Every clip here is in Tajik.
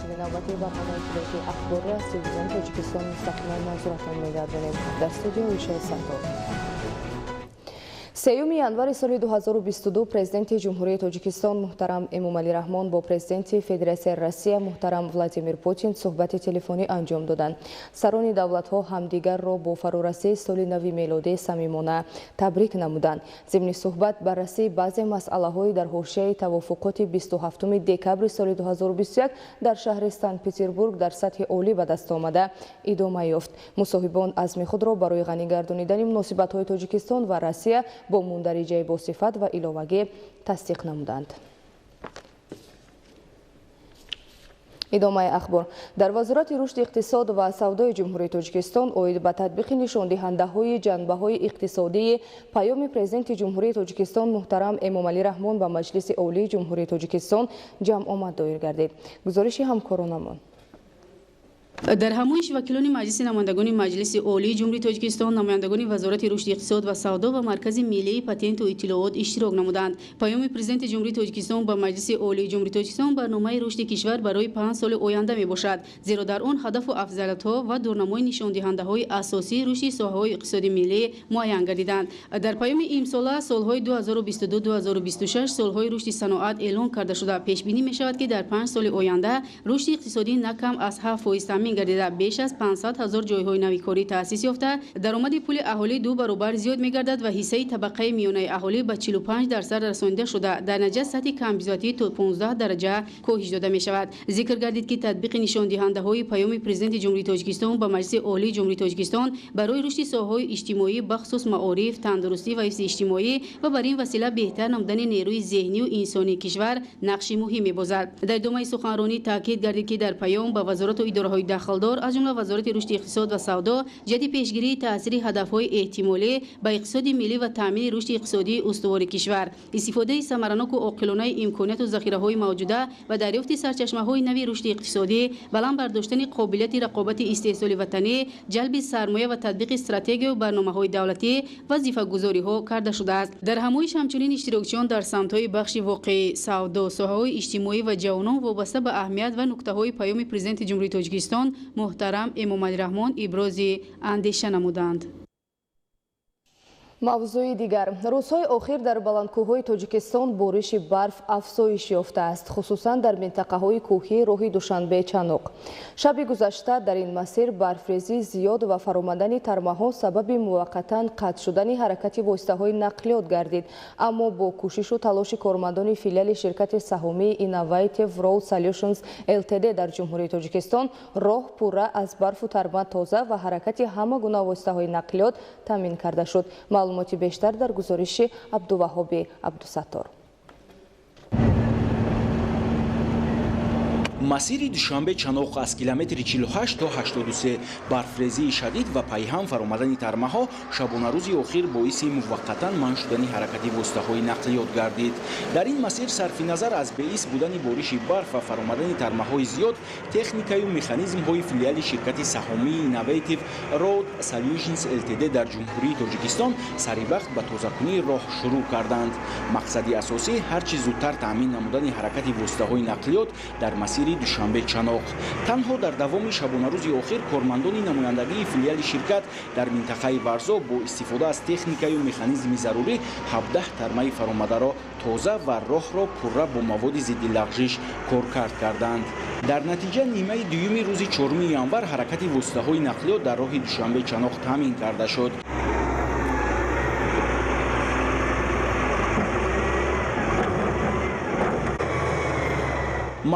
Қисми навбатии барномаи иттилоотии Ахборро аз телевизиони Тоҷикистон мустақиман манзуратон мегардонем. Дар студия Оишаи Саттор. 3 январи соли 2022 Президенти Ҷумҳурии Тоҷикистон муҳтарам Эмомалӣ Раҳмон бо Президенти Федератсияи Россия муҳтарам Владимир Путин суҳбати телефонӣ анҷом доданд. Сарони давлатҳо ҳамдигарро бо фарорасии соли нави мелодӣ самимона табрик намуданд. Зимни суҳбат баррасии баъзе масъалаҳои дар ҳошияи тавофуқоти 27 декабри соли 2021 дар шаҳри Санкт-Петербург дар сатҳи олӣ ба даст омада идома ёфт. Мусоҳибон азми худро барои ғанӣ гардонидани муносибатҳои Тоҷикистон ва Россия бо мундариҷаи босифат ва иловагӣ тасдиқ намуданд. Идомаи ахбор. Дар Вазорати рушди иқтисод ва савдои Ҷумҳурии Тоҷикистон оид ба татбиқи нишондиҳандаҳои ҷанбаҳои иқтисодии Паёми Президенти Ҷумҳурии Тоҷикистон муҳтарам Эмомалӣ Раҳмон ба Маҷлиси Олии Ҷумҳурии Тоҷикистон ҷамъомад доир гардид. Гузориши ҳамкоронамон. Дар ҳамоиш вакилони Маҷлиси намояндагони Маҷлиси Олии Ҷумҳурии Тоҷикистон, намояндагони Вазорати рушди иқтисод ва савдо ва Маркази миллии патенту иттилоот иштирок намуданд. Паёми Президенти Ҷумҳурии Тоҷикистон ба Маҷлиси Олии Ҷумҳурии Тоҷикистон барномаи рушди кишвар барои 5 соли оянда мебошад, зеро дар он ҳадафу афзалиятҳо ва дурнамои нишондиҳандаҳои асосии рушди соҳаҳои иқтисоди миллӣ муайян гардиданд. Дар паёми имсола солҳои 2022-2026 солҳои рушди саноат эълон карда шуда, пешбинӣ мешавад, ки дар 5 соли оянда рушди иқтисодӣ на кам аз 7% таъмин гардида, беш аз 500 ҳазор ҷойҳои нави корӣ таъсис ёфта, даромади пули аҳолӣ 2 баробар зиёд мегардад ва ҳиссаи табақаи миёнаи аҳолӣ ба 45% расонида шуда, дар натиҷа сатҳи камбизоатӣ то 15 дараҷа коҳиш дода мешавад. Зикр гардид, ки татбиқи нишондиҳандаҳои Паёми Президенти Ҷумҳурии Тоҷикистон ба Маҷлиси Олии Ҷумҳурии Тоҷикистон барои рушди соҳаҳои иҷтимоӣ, бахусус маориф, тандурустӣ ва ҳифзи иҷтимоӣ ва бар ин васила беҳтар намудани нерӯи зеҳнию инсонии кишвар нақши муҳим мебозад. Дар идомаи суханронӣ таъкид гардид, ки дар паём ба вазорату идораҳои дахлдор, аз ҷумла Вазорати рушди иқтисод ва савдо, ҷиҳати пешгирии таъсири ҳадафҳои эҳтимолӣ ба иқтисоди миллӣ ва таъмини рушди иқтисодии устувори кишвар, истифодаи самараноку оқилонаи имконияту захираҳои мавҷуда ва дарёфти сарчашмаҳои нави рушди иқтисодӣ, баланд бардоштани қобилияти рақобати истеҳсоли ватанӣ, ҷалби сармоя ва татбиқи стратегияю барномаҳои давлатӣ вазифагузориҳо карда шудааст. Дар ҳамоиш ҳамчунин иштирокчиён дар самтҳои бахши воқеӣ, савдо, соҳаҳои иҷтимоӣ ва ҷавонон вобаста ба аҳамият ва нуктаҳои Паёми Президенти Ҷумҳурии Тоҷикистон муҳтарам Эмомалӣ Раҳмон ибрози андеша намуданд. Мавзӯи дигар. Рӯзҳои охир дар баландкӯҳҳои Тоҷикистон бориши барф афзоиш ёфтааст, хусусан дар минтақаҳои кӯҳии роҳи Душанбе-Чаноқ. Шаби гузашта дар ин масир барфрезӣ зиёд ва фаромадани тармаҳо сабаби муваққатан қатъ шудани ҳаракати воситаҳои нақлиёт гардид. Аммо бо кӯшишу талоши кормандони филиали ширкати саҳомии Innovative Road Solutions Ltd дар Ҷумҳурии Тоҷикистон роҳ пурра аз барфу тарма тоза ва ҳаракати ҳама гуна воситаҳои нақлиёт таъмин карда шуд. Маълумоти бештар дар гузориши Абдуваҳоби Абдусаттор. Масири Душанбе-Чаноқ аз километри 48 то 83 барфрезии шадид ва пайҳам фаромадани тармаҳо шабонарӯзи охир боиси муваққатан манъ шудани ҳаракати воситаҳои нақлиёт гардид. Дар ин масир сарфи назар аз беис будани бориши барф ва фаромадани тармаҳои зиёд, техникаю механизмҳои филиали ширкати саҳомии Innovative Road Solutions Ltd дар Ҷумҳурии Тоҷикистон саривақт ба тозакунии роҳ шурӯъ карданд. Мақсади асосӣ ҳарчи зудтар таъмин намудани ҳаракати воситаҳои нақлиёт дар масири Душанбе-Чаноқ. Танҳо дар давоми шабонарӯзи охир кормандони намояндагии филиали ширкат дар минтақаи Варзоб бо истифода аз техникаю механизми зарурӣ 17 тармаи фаромадаро тоза ва роҳро пурра бо маводи зидди лағжиш коркард карданд. Дар натиҷа нимаи дуюми рӯзи 4 январ ҳаракати воситаҳои нақлиёт дар роҳи Душанбе-Чаноқ таъмин карда шуд.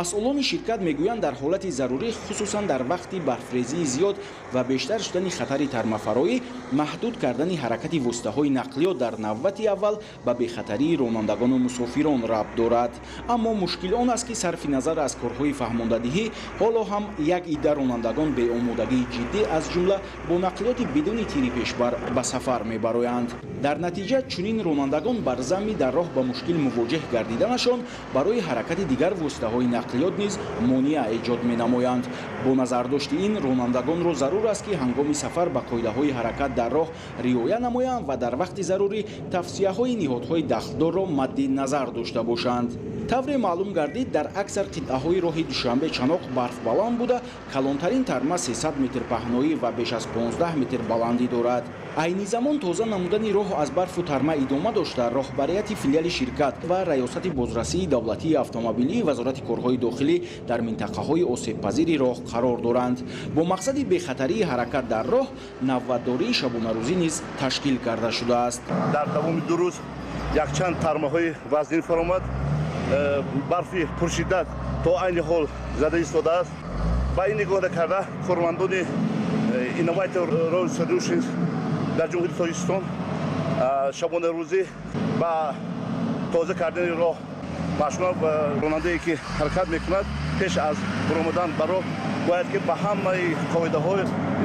Масъулони ширкат мегӯянд, дар ҳолати зарурӣ, хусусан дар вақти барфрезии зиёд ва бештар шудани хатари тармафароӣ, маҳдуд кардани ҳаракати воситаҳои нақлиёт дар навбати аввал ба бехатарии ронандагону мусофирон рабт дорад. Аммо мушкил он аст, ки сарфи назар аз корҳои фаҳмондадиҳӣ, ҳоло ҳам як идда ронандагон беомодагии ҷиддӣ, аз ҷумла бо нақлиёти бидуни тири пешбар ба сафар мебароянд. Дар натиҷа чунин ронандагон бар замми дар роҳ ба мушкил мувоҷеҳ гардиданашон барои ҳаракати дигар воситаҳои нақлиёт низ монеа эҷод менамоянд. Бо назардошти ин, ронандагонро зарур аст, ки ҳангоми сафар ба қоидаҳои ҳаракат дар роҳ риоя намоянд ва дар вақти зарурӣ тавсияҳои ниҳодҳои дахлдорро мадди назар дошта бошанд. Тавре маълум гардид, дар аксар қитъаҳои роҳи Душанбе-Чаноқ барф баланд буда, калонтарин тарма 300 метр паҳноӣ ва беш аз 15 метр баландӣ дорад. Айни замон тоза намудани роҳ аз барфу тарма идома дошта, роҳбарияти филиали ширкат ва раёсати бозрасии давлатии автомобилии Вазорати корҳои дохилӣ дар минтақаҳои осебпазири роҳ қарор доранд. Бо мақсади бехатарии ҳаракат дар роҳ навбатдории шабонарӯзӣ низ ташкил карда шудааст. Дар давоми 2 рӯз якчанд тармаҳои вазнин фаромад, барфи пуршиддат то айни ҳол зада истодааст. Ба ин нигоҳ накарда, кормандони Innovator Road Solutions дар Ҷумҳурии Тоҷикистон шабонарӯзӣ ба тоза кардани роҳ машғуланд. Ронандае ки ҳаракат мекунад, пеш аз баромадан ба роҳ бояд ки ба ҳамаи қоидаҳо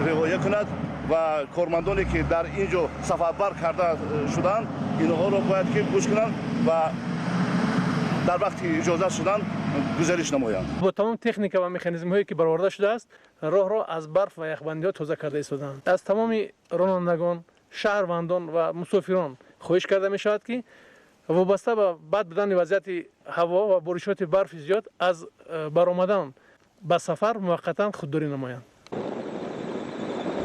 риоя кунад ва кормандоне ки дар ин ҷо сафарбар карда шуданд, инҳоро бояд ки гӯш кунанд ва дар вақти иҷозат шудан гузариш намоянд. Бо тамом техника ва механизмҳое ки бароварда шудааст, роҳро аз барф ва яхбандиҳо тоза карда истодаанд. Аз тамоми ронандагон, шаҳрвандон ва мусофирон хоҳиш карда мешавад, ки вобаста ба бад будани вазъияти ҳаво ва боришоти барфи зиёд аз баромадан ба сафар муваққатан худдорӣ намоянд.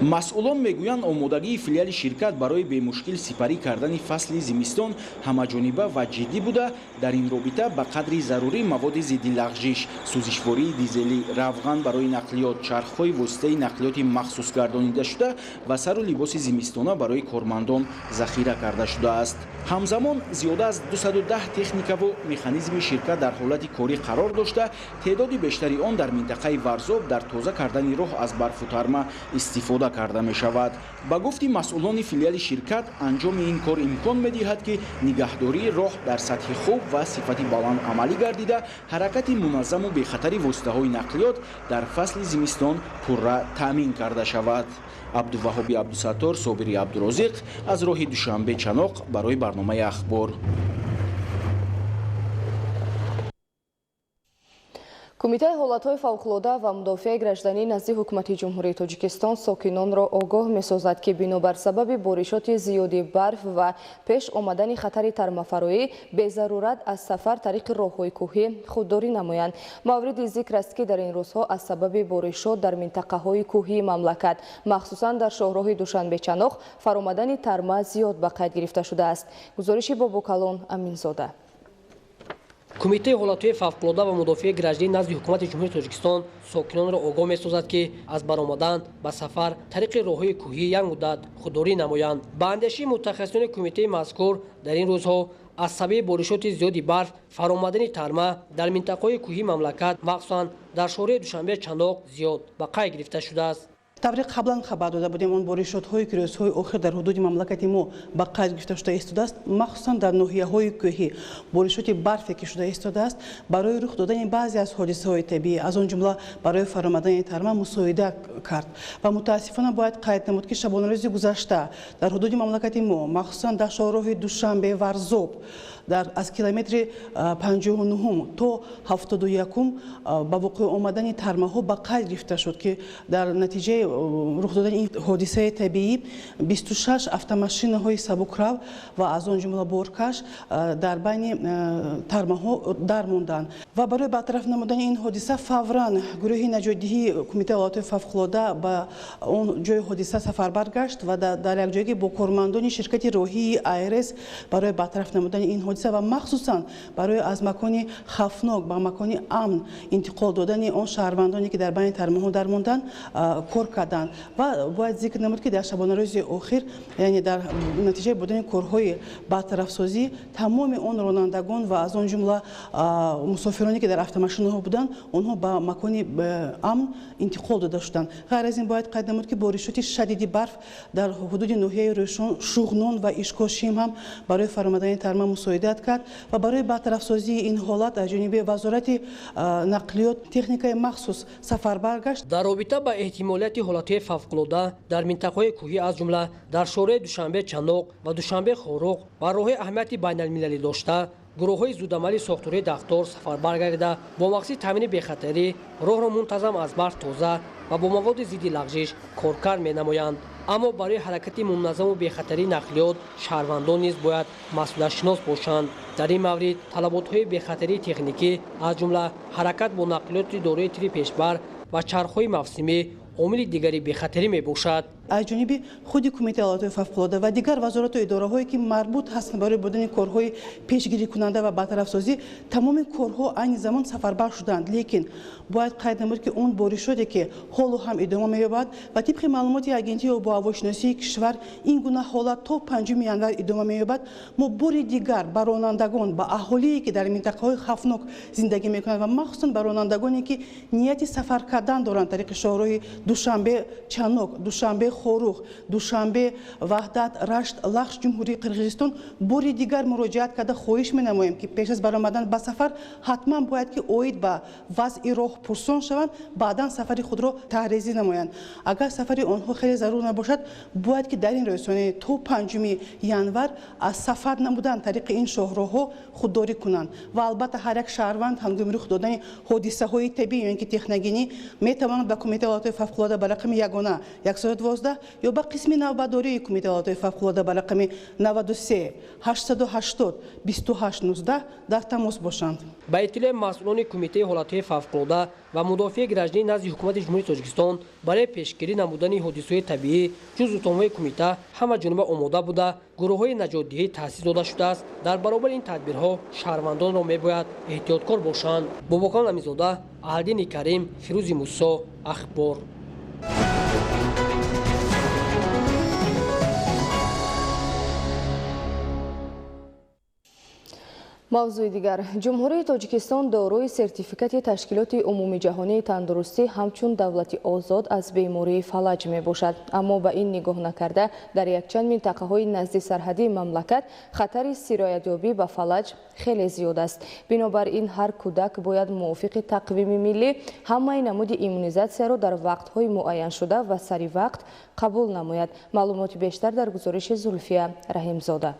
Масъулон мегӯянд, омодагии филиали ширкат барои бемушкил сипарӣ кардани фасли зимистон ҳамаҷониба ва ҷиддӣ буда, дар ин робита ба қадри зарурӣ маводи зидди лағжиш, сӯзишвории дизелӣ, равған барои нақлиёт, чархҳои воситаи нақлиёти махсус гардонидашуда ва сару либоси зимистона барои кормандон захира карда шудааст. Ҳамзамон зиёда аз 210 техникаву механизми ширкат дар ҳолати корӣ қарор дошта, теъдоди бештари он дар минтақаи Варзоб дар тоза кардани роҳ аз барфу тарма истифода карда мешавад. Ба гуфти масъулони филиали ширкат, анҷоми ин кор имкон медиҳад, ки нигаҳдории роҳ дар сатҳи хуб ва сифати баланд амалӣ гардида, ҳаракати муназзаму бехатари воситаҳои нақлиёт дар фасли зимистон пурра таъмин карда шавад. Абдуваҳоби Абдусаттор, Собири Абдурозиқ аз роҳи Душанбе-Чаноқ барои барномаи Ахбор. Кумитаи ҳолатҳои фавқулода ва мудофиаи гражданӣ назди Ҳукумати Ҷумҳурии Тоҷикистон сокинонро огоҳ месозад, ки бинобар сабаби боришоти зиёди барф ва пеш омадани хатари тармафароӣ безарурат аз сафар тариқи роҳҳои кӯҳӣ худдорӣ намоянд. Мавриди зикр аст, ки дар ин рӯзҳо аз сабаби боришот дар минтақаҳои кӯҳии мамлакат, махсусан дар шоҳроҳи Душанбе-Чаноқ, фаромадани тарма зиёд ба қайд гирифта шудааст. Гузориши Бобокалон Аминзода. Кумитаи ҳолатҳои фавқулода ва мудофиаи гражданӣ назди Ҳукумати Ҷумҳурии Тоҷикистон сокинонро огоҳ месозад, ки аз баромадан ба сафар тариқи роҳҳои кӯҳӣ як муддат худдорӣ намоянд. Ба андешаи мутахассисони кумитаи мазкур, дар ин рӯзҳо аз сабаби боришоти зиёди барф фаромадани тарма дар минтақаҳои кӯҳии мамлакат, махсусан дар шоҳроҳи Душанбе-Чаноқ зиёд ба қайд гирифта шудааст. Тавре қаблан хабар дода будем, он боришотҳое ки рӯзҳои охир дар ҳудуди мамлакати мо ба қайд гирифта шуда истодааст, махсусан дар ноҳияҳои кӯҳӣ боришоти барфе ки шуда истодааст, барои рух додани баъзе аз ҳодисаҳои табиӣ, аз он ҷумла барои фаромадани тарма мусоидат кард. Ва мутаассифона бояд қайд намуд, ки шабонарӯзи гузашта дар ҳудуди мамлакати мо, махсусан дар шоҳроҳи Душанбе Варзоб, аз километри 59 то 71 ба вуқӯъ омадани тармаҳо ба қайд гирифта шуд, ки дар натиҷаи рух додани ин ҳодисаи табиӣ 26 автомашинаҳои сабукрав ва аз он ҷумла боркаш дар байни тармаҳо дармонданд. Ва барои бартараф намудани ин ҳодиса фавран гурӯҳи наҷотдиҳии Кумитаи ҳолатҳои фавқулода ба он ҷои ҳодиса сафарбар гашт ва дар якҷоягӣ бо кормандони ширкати роҳии АРС барои бартараф намудани ин ҳодиса ва махсусан барои аз макони хавфнок ба макони амн интиқол додани он шаҳрвандоне ки дар байни тармаҳо дармонданд кор карданд. Ва бояд зикр намуд, ки дар шабонарӯзи охир, яъне дар натиҷаи будани корҳои бартарафсозӣ, тамоми он ронандагон ва аз он ҷумла мусофироне ки дар автомашинаҳо буданд, онҳо ба макони амн интиқол дода шуданд. Ғайр аз ин бояд қайд намуд, ки боришоти шадиди барф дар ҳудуди ноҳияи Рӯшон, Шуғнон ва Ишкошим ҳам барои фаромадани тарма мусоидат кард ва барои бартарафсозии ин ҳолат аз ҷониби Вазорати нақлиёт техникаи махсус сафарбар гашт. Дар робита ба эҳтимолияти ҳолатҳои фавқулода дар минтақаҳои кӯҳӣ, аз ҷумла дар шоҳроҳи Душанбе-Чаноқ ва Душанбе-Хоруғ ва роҳҳои аҳамияти байналмилалӣ дошта, Гурӯҳҳои зудамали сохтории дахлдор сафарбар гардида, бо мақсади таъмини бехатарӣ роҳро мунтазам аз барф тоза ва бо маводи зидди лағжиш коркард менамоянд. Аммо барои ҳаракати мунтазаму бехатарии нақлиёт шаҳрвандон низ бояд масъулиятшинос бошанд. Дар ин маврид талаботҳои бехатарии техникӣ, аз ҷумла ҳаракат бо нақлиёти дорои тири пешбар ва чархҳои мавсимӣ омили дигари бехатарӣ мебошад. Аз ҷониби худи Кумитаи ҳолатҳои фавқулода ва дигар вазорату идораҳое, ки марбут ҳастанд барои бурдани корҳои пешгирикунанда ва бартарафсозӣ, тамоми корҳо айни замон сафарбар шуданд. Лекин бояд қайд намуд, ки он боришоте, ки ҳоло ҳам идома меёбад ва тибқи маълумоти Агентии обуҳавошиносии кишвар ин гуна ҳолат то 5 январ идома меёбад. Мо бори дигар ба ронандагон, ба аҳолие, ки дар минтақаҳои хавфнок зиндагӣ мекунанд ва махсусан ба ронандагоне, ки нияти сафар кардан доранд тариқи шоҳроҳи Душанбе Чанок, Душанбе Хоруғ, Душанбе Ваҳдат, Рашт, Лахш, Ҷумҳурии Қирғизистон, бори дигар муроҷиат карда хоҳиш менамоем, ки пеш аз баромадан ба сафар ҳатман бояд ки оид ба вазъи роҳ пурсон шаванд, баъдан сафари худро таҳрезӣ намоянд. Агар сафари онҳо хеле зарур набошад, бояд ки дар ин рӯзоне то 5 январ аз сафар намудан тариқи ин шоҳроҳҳо худдорӣ кунанд. Ва албатта ҳар як шаҳрванд ҳангоми рух додани ҳодисаҳои табиӣ ё ин ки техногенӣ метавонад ба Кумитаи ҳолатҳои фавқулода ба рақами ягона 112 ё ба қисми навбатдории Кумитаи ҳолатҳои фавқулода ба рақами 93 880 28 19 дар тамос бошанд. Ба иттилои масъулони Кумитаи ҳолатҳои фавқулода ва мудофиаи гражданӣ назди Ҳукумати Ҷумҳурии Тоҷикистон барои пешгирӣ намудани ҳодисаҳои табиӣ ҷузъутомҳои кумита ҳама ҷониба омода буда, гурӯҳҳои наҷотдиҳӣ таъсис дода шудааст. Дар баробари ин тадбирҳо шаҳрвандонро мебояд эҳтиёткор бошанд. Бобокон Амизода, Аҳлиддини Карим, Фирӯзи Мусо, Ахбор. Мавзӯи дигар. Ҷумҳурии Тоҷикистон дорои сертификати Ташкилоти Умумиҷаҳонии тандурустӣ ҳамчун давлати озод аз бемории фалаҷ мебошад. Аммо ба ин нигоҳ накарда, дар якчанд минтақаҳои назди сарҳадии мамлакат хатари сироятёбӣ ба фалаҷ хеле зиёд аст. Бинобар ин ҳар кӯдак бояд мувофиқи тақвими миллӣ ҳамаи намуди иммунизатсияро дар вақтҳои муайяншуда ва сари вақт қабул намояд. Маълумоти бештар дар гузориши Зулфия Раҳимзода.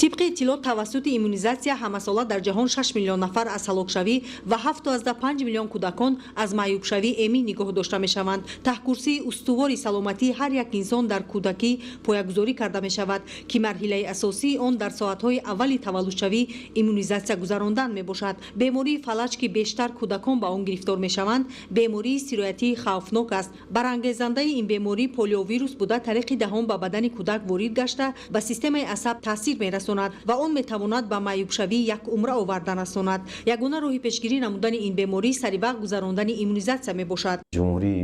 Тибқи иттилоот, тавассути иммунизатсия ҳамасола дар ҷаҳон 6 миллион нафар аз ҳалокшавӣ ва 7,5 миллион кӯдакон аз маъюбшавӣ эмин нигоҳ дошта мешаванд. Таҳкурсии устувори саломатии ҳар як инсон дар кӯдакӣ поягузорӣ карда мешавад, ки марҳилаи асосии он дар соатҳои аввали таваллудшавӣ иммунизатсия гузарондан мебошад. Бемории фалаҷ, ки бештар кӯдакон ба он гирифтор мешаванд, бемории сироятии хавфнок аст. Барангезандаи ин беморӣ полиовирус буда, тариқи даҳон ба бадани кӯдак ворид гашта, ба системаи асаб таъсир мерасонад ва он метавонад ба маъюбшавии як умра оварда расонад. Ягона роҳи пешгирӣ намудани ин беморӣ саривақт гузарондани иммунизатсия мебошад. Ҷумҳурии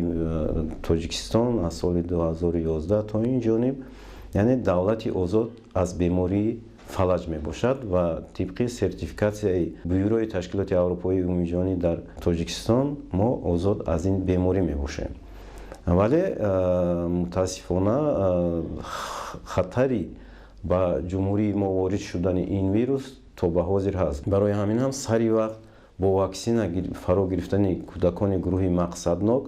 Тоҷикистон аз соли 2011 то ин ҷониб, яъне давлати озод аз бемории фалаҷ мебошад ва тибқи сертификатсияи Бюрои Ташкилоти Аврупоии Умумиҷаҳонӣ дар Тоҷикистон мо озод аз ин беморӣ мебошем. Вале мутаассифона хатари ба ҷумҳурии мо ворид шудани ин вирус то ба ҳозир ҳаст. Барои ҳамин ҳам сари вақт бо ваксина фаро гирифтани кӯдакони гурӯҳи мақсаднок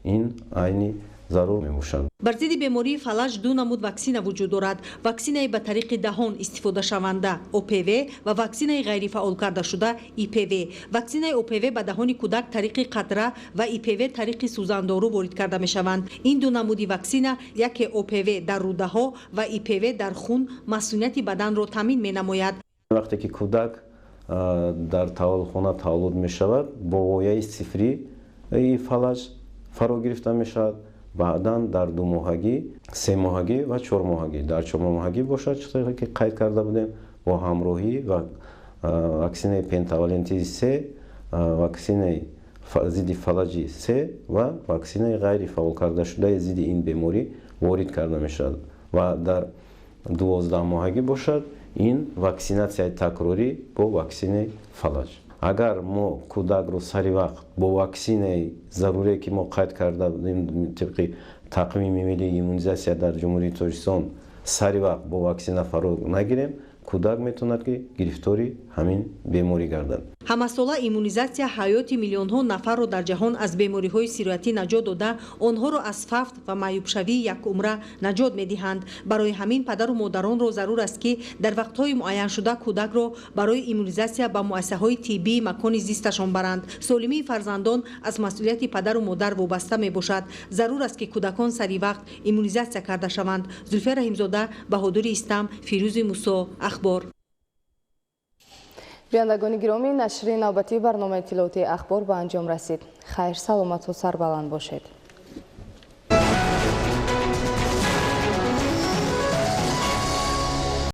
ин айни зарур мебошад. Бар зидди бемории фалаҷ ду намуд ваксина вуҷуд дорад. Ваксинаи ба тариқи даҳон истифодашаванда ОПВ ва ваксинаи ғайрифаъол кардашуда ИПВ. Ваксинаи ОПВ ба даҳони кӯдак тариқи қатра ва ИПВ тариқи сӯзандору ворид карда мешаванд. Ин ду намуди ваксина, яке ОПВ дар рӯдаҳо ва ИПВ дар хун, масунияти баданро таъмин менамояд. Вақте ки кӯдак дар таваллудхона таваллуд мешавад, бо вояи сифрии фалаҷ фаро гирифта мешавад. Баъдан дар думоҳагӣ, семоҳагӣ ва чормоҳагӣ. Дар чормоҳагӣ бошад, чизе ки қайд карда будем, бо ҳамроҳӣ ва ваксинаи пентавалентии се, ваксинаи зидди фалаҷи се ва ваксинаи ғайрифаъол кардашудаи зидди ин беморӣ ворид карда мешавад. Ва дар 12 моҳагӣ бошад, ин ваксинатсияи такрорӣ бо ваксинаи фалаҷ. Агар мо кӯдакро сари вақт бо ваксинаи зарурие, ки мо қайд карда будем тибқи тақвими миллии иммунизатсия дар Ҷумҳурии Тоҷикистон, сари вақт бо ваксина фаро нагирем, кӯдак метавонад, ки гирифтори ҳамин беморӣ гардад. Ҳамасола иммунизатсия ҳаёти миллионҳо нафарро дар ҷаҳон аз бемориҳои сироятӣ наҷот дода, онҳоро аз фавт ва маъюбшавии якумра наҷот медиҳанд. Барои ҳамин падару модаронро зарур аст, ки дар вақтҳои муайяншуда кӯдакро барои иммунизатсия ба муассисаҳои тиббии макони зисташон баранд. Солимии фарзандон аз масъулияти падару модар вобаста мебошад. Зарур аст, ки кӯдакон сари вақт иммунизатсия карда шаванд. Зулфия Раҳимзода, Баҳодури Истам, Фирӯзи Мусо, Ахбор. Бинандагони гиромӣ, нашри навбатии барномаи иттилоотии Ахбор ба анҷом расид. Хайр, саломату сарбаланд бошед.